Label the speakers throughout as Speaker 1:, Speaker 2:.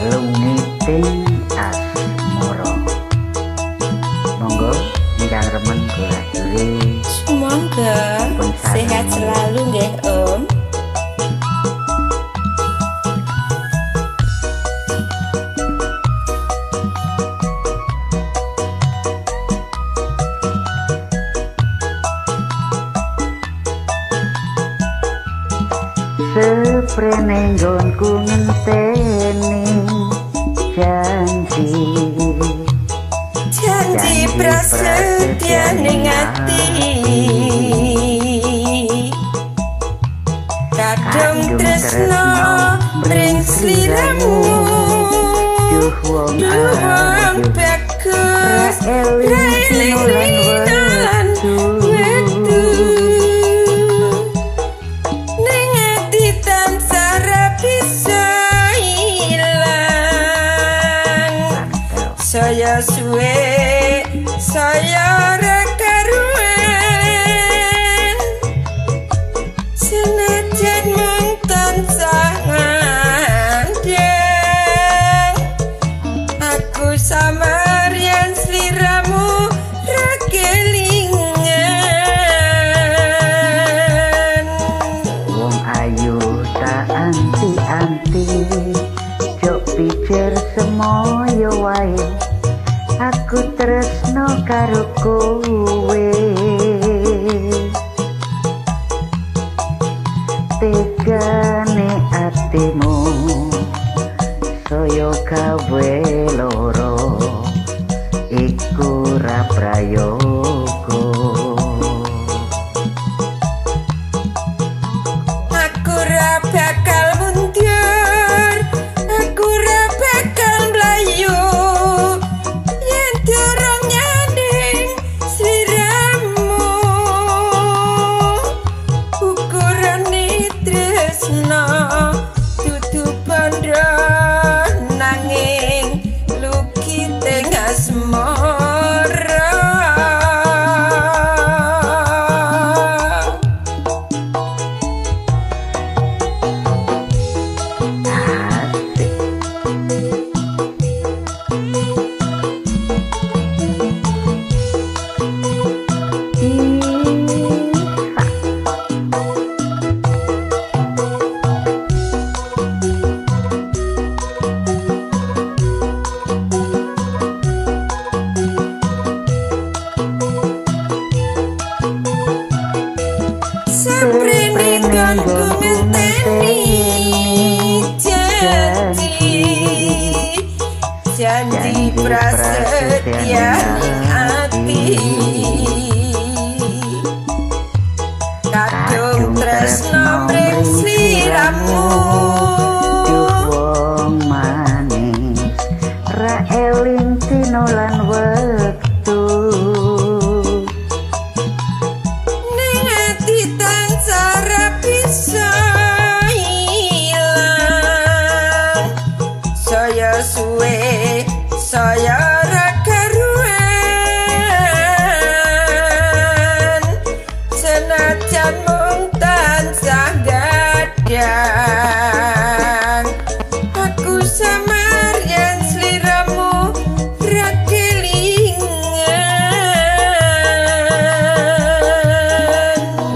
Speaker 1: Lungiting Asmara. Monggo ingkang remen kula aturi.
Speaker 2: Semoga sehat selalu nggih Om.
Speaker 1: Seprene nggonku ngenteni janji,
Speaker 2: janji prasetya ning ati, kadung tresno mring sliramu.
Speaker 1: Duh wong
Speaker 2: bagus eling lan wektu, ning ati tansah ra bisa ilang. Saya suwe saya ra karuan, senajan mung tansah ngandeng, aku samaryan sliramu ra kelingan.
Speaker 1: Wong ayu tak anti-anti, jok pikir semoyo wae, aku tresno karo kowe. Tegane atimu saya gawe loro, iku ra prayoga.
Speaker 2: Aku ra bakal mundur, aku ra bakal mlayu, yen durung nyanding sliramu. Ukurane tresno dudu bandha, nanging lukite asmara.
Speaker 1: Asik. Iha.
Speaker 2: Seprene nggonku ngenteni janji, janji prasetya ning ati, kadung tresno mring sliramu.
Speaker 1: Duh wong manis ra eling dina lan wektu,
Speaker 2: ning ati tansah ra bisa ilang. Saya suwe saya ra karuan, senajan mung tansah gadang, aku samaryan sliramu ra kelingan.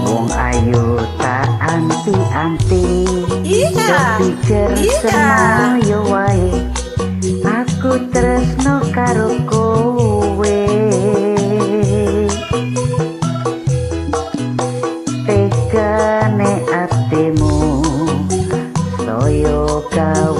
Speaker 1: Wong ayu tak anti-anti,
Speaker 2: Iya,
Speaker 1: pikir
Speaker 2: iya.
Speaker 1: semoyo wae, aku tresno karo kowe. Tegane atimu saya gawe